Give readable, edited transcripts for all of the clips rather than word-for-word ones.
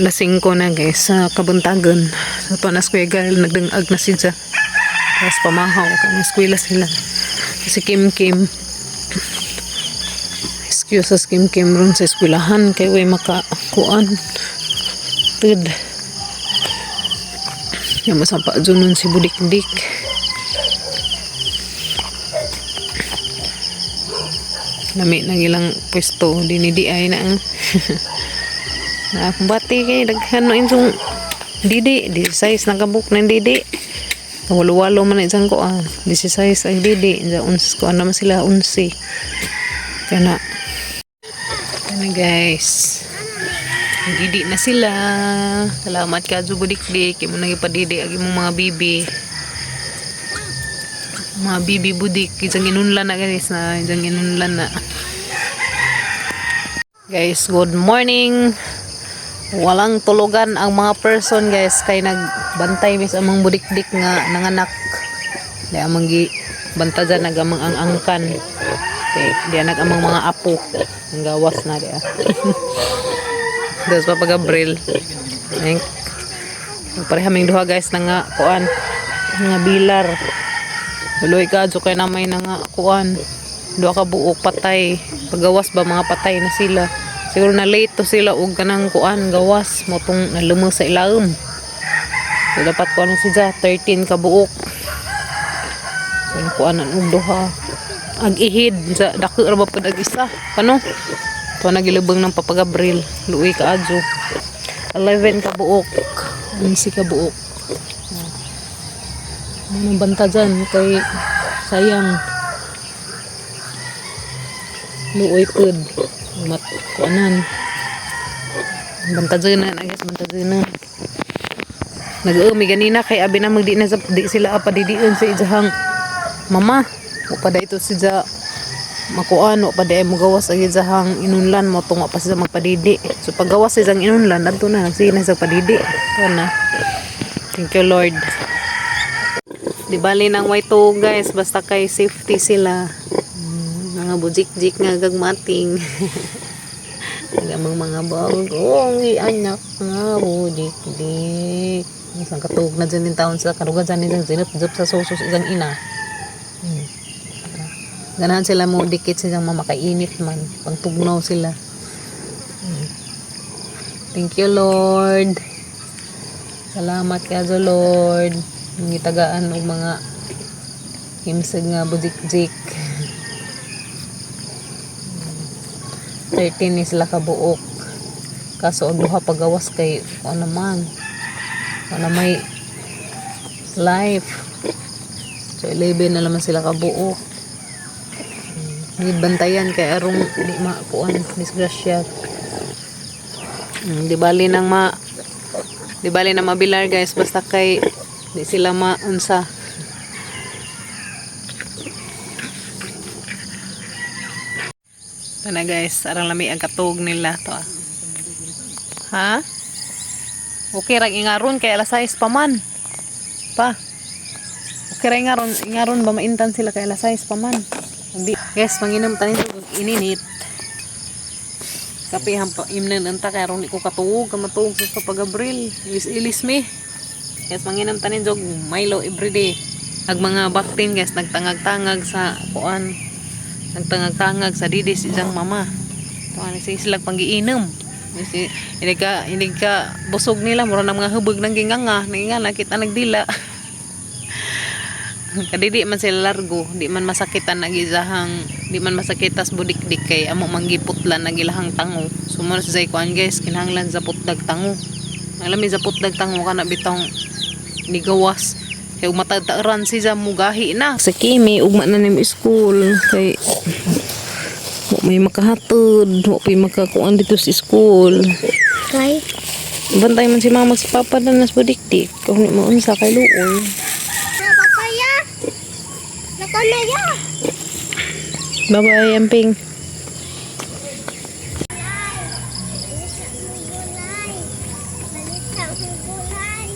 Alas 5 na, guys, sa kabuntagon. So pa na Kuya Gael, nagdangag na siya. Tapos pamahaw kang eskwela sila. Si Kim Kim. Excuse us, Kim Kim, ron sa eskwelahan kay way makakuan. Tud. Yung masampa dyan nun si Budikdik. Lami nang ilang pwesto dinidi ay na ang na akong bati kay daghan no insong didi di size nakabuk ng didi. Walo-walo man isang ko ah. 16 ang didi. Diyan uns ko naman sila 11. Kana. Kana, guys. Didi na sila. Salamat ka Budikdik. Imo nang ipadidi ag imong mga bibi. Mga bibi budik. Isang inunlan na, guys, na. Isang inunlan na. Guys, good morning. Walang tulugan ang mga person, guys, kay nagbantay mis amang budikdik nga nanganak. Di amang gi banta dyan nagamang ang angkan. Kay di nag amang mga apo. Ang gawas na di ah. Dos Papa Gabriel. Ay, pareha kaming duha, guys, na nga kuan nga bilar. Tuloy ka kay namay na nga kuan. Duha ka buok patay. Pagawas ba mga patay na sila. Siguro na late to sila og kanang kuan gawas mo tong nalumos sa ilawom. So dapat kuan na siya 13 ka buok. So kuan og duha. Ag ihid sa dako ra ba pud ag isa. Kano? To nagilubong ng Papa Gabriel. Luoy ka adyo. 11 ka buok. 11 ka buok. Ano banta dyan kay sayang. Luoy pud. Mat kuanan. Banta dyan na, guys, banta dyan na. Nag-uumi ganina kay abi na magdi na sa, di sila apa didion sa ijahang mama. O pa ito siya makuan o pa di ay mugawas ang ijahang inunlan mo tungo pa siya magpadidi. So paggawas sa ijang inunlan adto na nagsige na sa padidi. Ito na. Thank you, Lord. Di bali nang way tuog, guys, basta kay safety sila. Mga bujik-jik nga gagmating. Ang mga bagong anak nga budik-dik. Isang katuog na dyan din taon sa karugan dyan din sinutjup sa susos isang ina. Ganahan sila mo dikit sa isang mama kay init man. Pangtugnaw sila. Thank you, Lord. Salamat kaayo, Lord. Ngitagaan og mga himsog nga budikjik. 13 ni sila kabuok. Kaso ang duha pagawas kay ano man. Wala may life. So 11 na naman sila kabuok. Need bantayan kay arong di makuan disgrasya. Di bali na mabilar, guys, basta kay di sila maunsa. Ito na, guys, arang lami ang katug nila to. Ah. Ha? Okay rang ingaron kay alas 6 pa man. Pa. Okay ra ingaron, ingaron ba maintan sila kay alas 6 pa man. Hindi. Guys, manginom tanin og ininit. Kape hampa imnan anta kay aron di ko katuog, kamatuog sa Papa Gabriel. Ilis-ilis mi. Guys, manginom tanin jog Milo everyday. Ag mga baktin, guys, nagtangag-tangag sa kuan. Nagtangag-tangag sa didis isang mama. Tuan si sila panggiinom. Kasi inig ka busog nila mura na mga hubog ng ginganga, nangingana kita nagdila. Kadidi man sila largo, di man masakitan ang isahang, di man masakitas budikdik kay amo manggiputlan ang ilahang tango. So mo na sa kuan, guys, kinahanglan sa putdag tango. Ang lami sa putdag tango kana bitong nigawas. Kay umatagtaaran siya mugahi na. Sa Kimi, ugma na nim school kay wa may makahatod, wa pa'y makakuan dito sa school. Kay Bantay man si mama sa papa na nas budikdik. Kung di mo unsa kay luoy. Papaya. Nako na ya. Bye-bye, Amping. Gulay. Balit sa gulay. Balit sa gulay.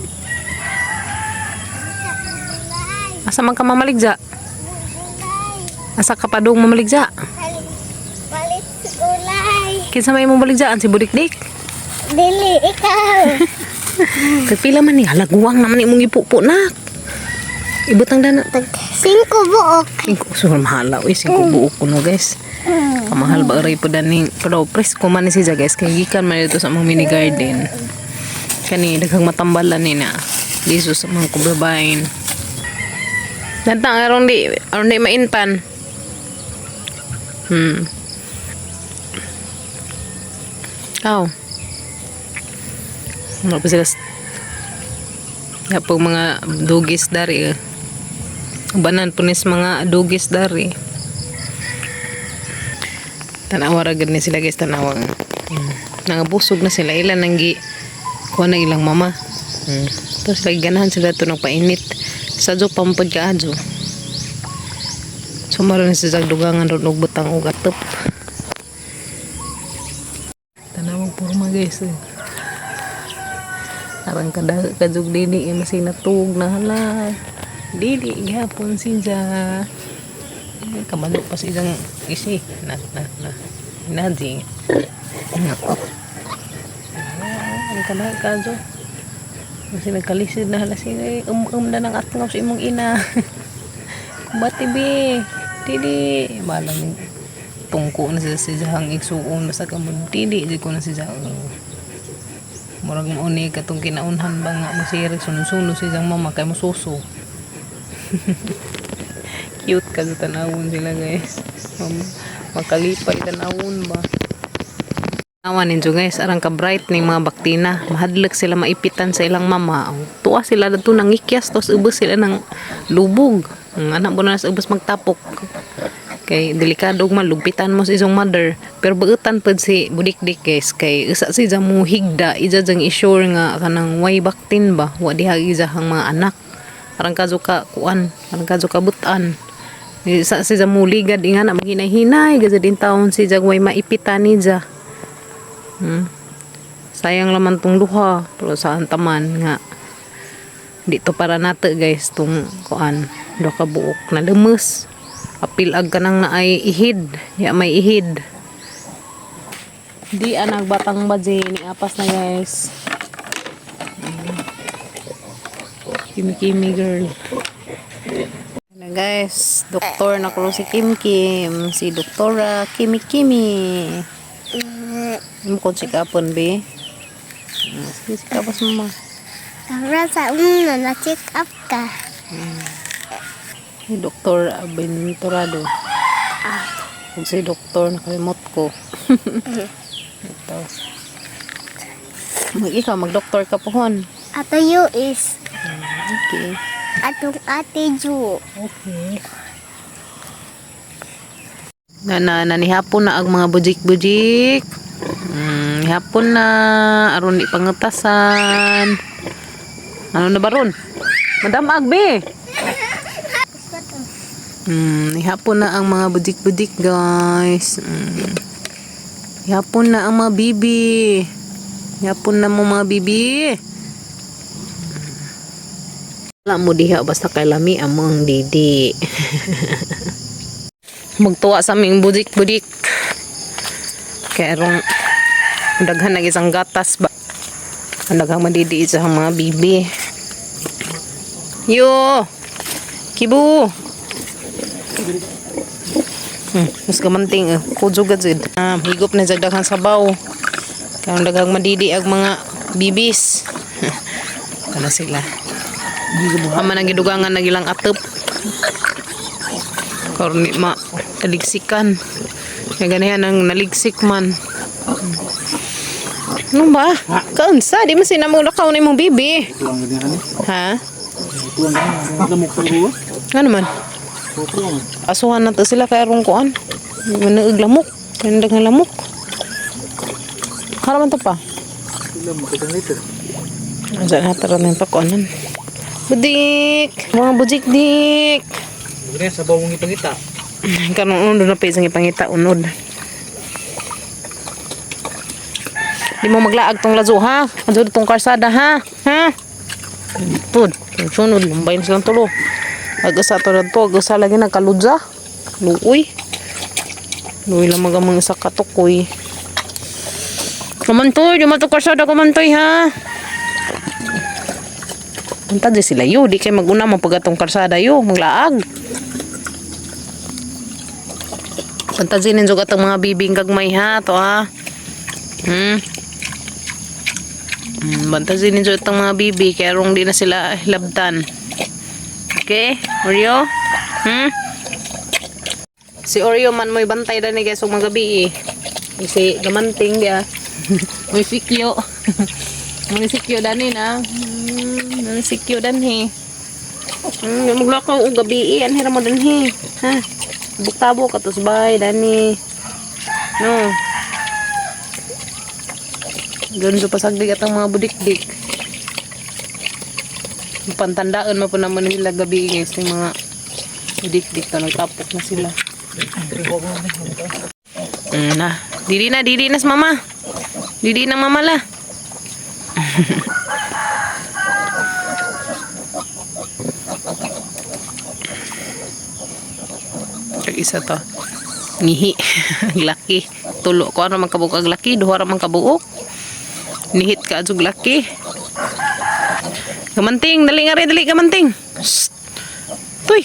Asa man ka mamaligja? Gulay. Asa ka padung mamaligja? Balit sa gulay. Kinsa may imong baligjaan si Budikdik? Dili, ikaw. Kay pila man ni halaguwang naman imong ipupo nak. Ibutang dana. Tag 5 buok. Singko so mahala oy, 5 buok kuno, guys. Kamahal ba aray po daning, pero presko man ni siya, guys, kay gikan man dito sa among mini garden. Kani daghang matambalan ni na. Liso sa mga kubabain. Dantang aron di maintan. Aw. Wala pa sila. Yapog mga dugis dari eh. Ubanan po nis mga dugis dari. Tanawa ra gud ni sila, guys, tanawa. Nangabusog na sila, ilan nang gi kuha na ilang mama. Tapos lagi ganahan sila to nagpainit. Sa jo pampod ka adyo. So maron na sila dugangan ron og butang og atop. Tanawang porma, guys. Eh. Arang kada kajug dili eh, masig natug na hala. Dili gihapon siya. Eh, kabalo pa sa isang isi. Na, na, na. Nadi. Na. Ah, ang kada kadyo. Kasi nagkalisid na hala siya. Eh, um na ng atngaw sa imong ina. Kumbati be. Dili. Balang tungko na sila sa iyang igsuon. Basta ka mo dili. Di ko na siya. Murag mo ni katong kinaunhan ba nga mo siya sunod-sunod sa iyang mama kay mo suso. Cute ka sa tanawon sila, guys. Makalipay tanawon ba. Awan ninyo, guys, arang ka bright ning mga baktina. Mahadlok sila maipitan sa ilang mama. Tuwa sila dadto nangikyas tos ubos sila ng lubog. Ang anak mo na sa ubos magtapok. Kay delikado og malugpitan mo sa isang mother. Pero bautan pud si budikdik, guys, kay usa si mo higda ija jang i-sure nga kanang way baktin ba wa diha izahang mga anak. Arang kadyo ka kuan, arang kadyo ka butan. Sa si mo ligad ingana maghinay-hinay gazad in taon si jag way maipitan ni ja. Sayang laman tong duha pero saan taman nga dito para nato, guys, tong kuan duha ka buok na lemes. Apil ag kanang naay ihid, ya may ihid. Di anag batang baje ni apas na, guys. Kimi Kimi girl. Na guys, doktor na ko si Kim Kim, si Doktora Kimi Kimi. Mo kon sikapon be. Sige, sikapas mama. Tara sa una na check up ka. Si Doktor Aventurado. Ug si doktor nakalimot ko. Ito. Mag ikaw magdoktor ka pohon. Ato you is Okay. atong ate Ju. Okay. Na na na nihapon na ang mga bujik-bujik. Hapon na aron di pangutasan. Ano na baron? Madam Agbe. Hapon na ang mga budik-budik, guys. Hapon na ang mga bibi. Hapon na mo mga bibi. Wala mo diha basta kay lami among didi. Magtuwa sa aming budik-budik. Kaya rong daghan nag isang gatas ba. Ang daghang madidi sa mga bibi. Yo! Kibu! Mas gamanting eh. Kudyo gazid. Ah, higop na sa daghang sabaw. Kaya ang daghang madidi ang mga bibis. Ano sila? Ama nang gidugangan na gilang atop. Karon di ma taligsikan. Kaya ganihan ang naligsik man. Ano ba? Kaunsa? Di man sinamong lakaw na imong bibi. Ha? Ano man? Asuhan na to sila kay arong kuan. Manaag lamok. Kaya daghang lamok. Haraman to pa. Asa na tara na yung pakuanan. Budik! Mga budik dik! Ganyan, sa bawang ipangita. Kanon unod na pa isang ipangita unod. Di mo maglaag tong lazo ha. Adto tong karsada ha. Ha? Tud, sunod lumbay na silang tulo. Ag-usa to na to, ag-usa lagi nagkaludza. Luoy. Luoy lang magamang isa katukoy. Kumantoy, di mo to karsada kumantoy ha. Punta di sila yo, di kay maguna mo pagatong karsada yo, maglaag. Punta din ninyo atong mga bibing gagmay ha, to ha. Banta din ninyo itong mga bibi, kaya rong di na sila labtan. Okay, Oreo? Hmm? Si Oreo man mo'y bantay na ni guys ug magabi eh. Si gamanting dia. Mo'y sikyo. Mo'y sikyo dani na. Mo'y sikyo danhi. Maglakaw og gabi eh. Anhira mo danhi. Ha? Buktabo ka tos bay dani. No. Doon sa pasagdig atang mga budikdik. Pantandaan mo po naman nila gabi eh, guys yung mga budikdik to nagtapok na sila. Na. Dili na sa mama. Dili na mama la. Tag isa to. Ngihi. Ang laki. Tulo ko ano man kabuok ang laki, duha ra man kabuok. Nihit ka adjog laki. Gamanting, dali nga rin, dali gamanting. Shh. Tuy.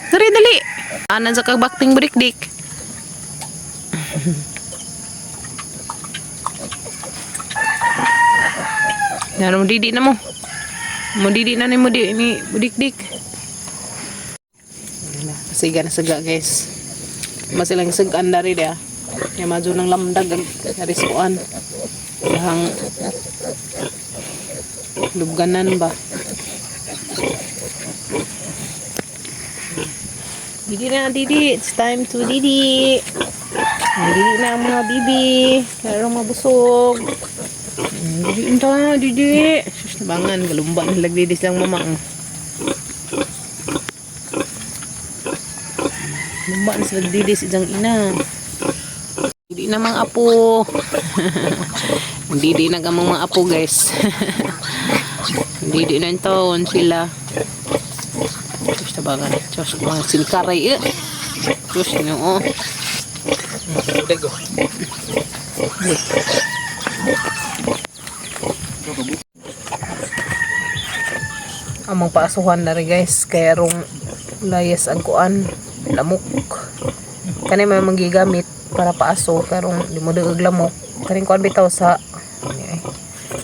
Dali, dali. Anan sa kagbakting burikdik. Yan, mo didi na mo. Mo didi na ni mo di ni budikdik. Siga na siga guys. Masilang sigaan na rin ah. Kaya madyo ng lamdag ang nariskuan. Lahang lubganan ba? Didi na, Didi. It's time to Didi. Didi na ang mga bibi. Pero mabusog. Didi na, Didi. Sus, nabangan. Galumba na lagdidis lang mama. Oh. Lumba na sila didi si isang ina. Didi na mga apo. Didi na gamang mga apo guys. Didi na yung taon sila. Diyos tabangan. Diyos, mga singkaray eh. Diyos, noo. Dego. Amang paasuhan na rin guys. Kaya rong layas ang kuan. Lamok. Kani may manggigamit para paaso. Karong di mo daog lamok. Kaning kuan bitaw sa ano eh.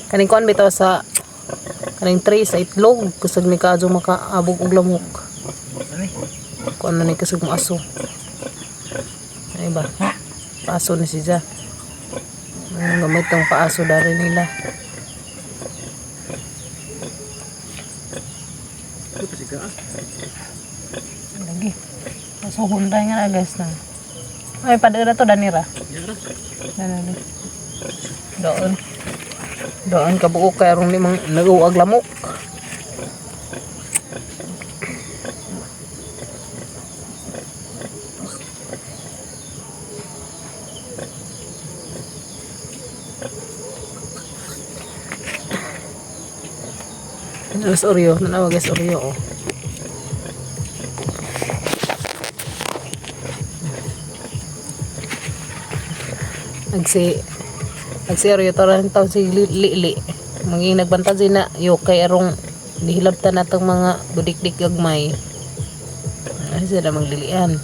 Kaning kuan bitaw sa kaning tray sa itlog. Kusog ni kaadyo makaabog og lamok. Ano eh? Kuan na ni kusog mo aso. Ay ba? Paaso na siya. Ang gamit tong paaso dari nila. Ito pa siga ah. Lagi. Pasuhon tayo nga na guys na. Ay, padira to, Danira. Yara. Danira. Doon. Doon kabuok kay rong limang nag-uag lamok. Guys, Oreo. Nanawa guys, Oreo. Oh. Nagsi nagseryo to rin taon si Lili. Maging nagbanta si na yo kay arong nihilabtan natong mga budikdik gagmay. Ay sila maglilian.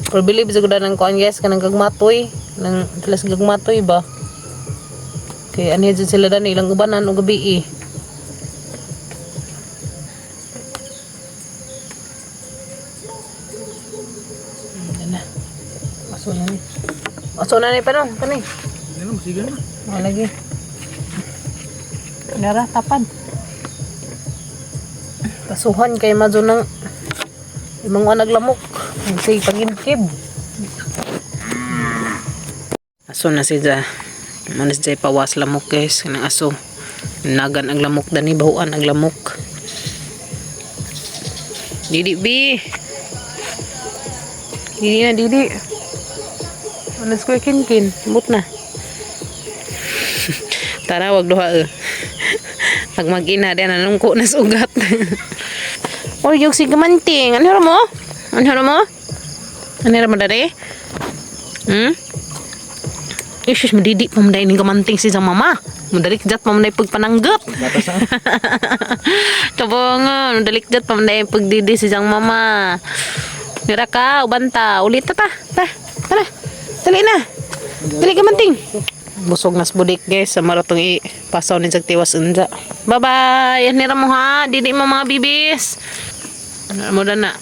Pero believe sa kuda ng kuan guys kanang gagmatoy nang tilas gagmatoy ba. Kay ano dyan sila dani ilang ubanan og gabi eh. Yan na. Aso na ni. Aso na ni pa no, kani. Ano masiga na. Wala lagi. Nara, tapad. Pasuhan kay madyo ng imong naglamok. Say pagibkib. Aso na siya. Mo na siya pawas lamok guys kanang aso. Nagan ang lamok dani bahuan ang lamok. Didi bi. Didi na didi. Ano sa kin kin? Mut na. Tara, wag duha eh. Pag mag-ina, di nanungko na sa ugat. Oy, yung si gamanting. Ano mo? Ano mo? Ano mo dali? Hmm? Isus, madidi pa man ning kamanting si sa mama. Madalikjat pa man pagpananggap. Gatas ah. Tabongon, madalikjat pa man pagdidi si sang mama. Nira ka, ubanta. Ulit ta ta. Ta, tara. Dali na. Dali kamanting. Busog nas budik, guys, sa maratong i pasaw ni tiwas unja. Bye bye. Nira mo ha. Didi mo mga bibis. Ano mo na.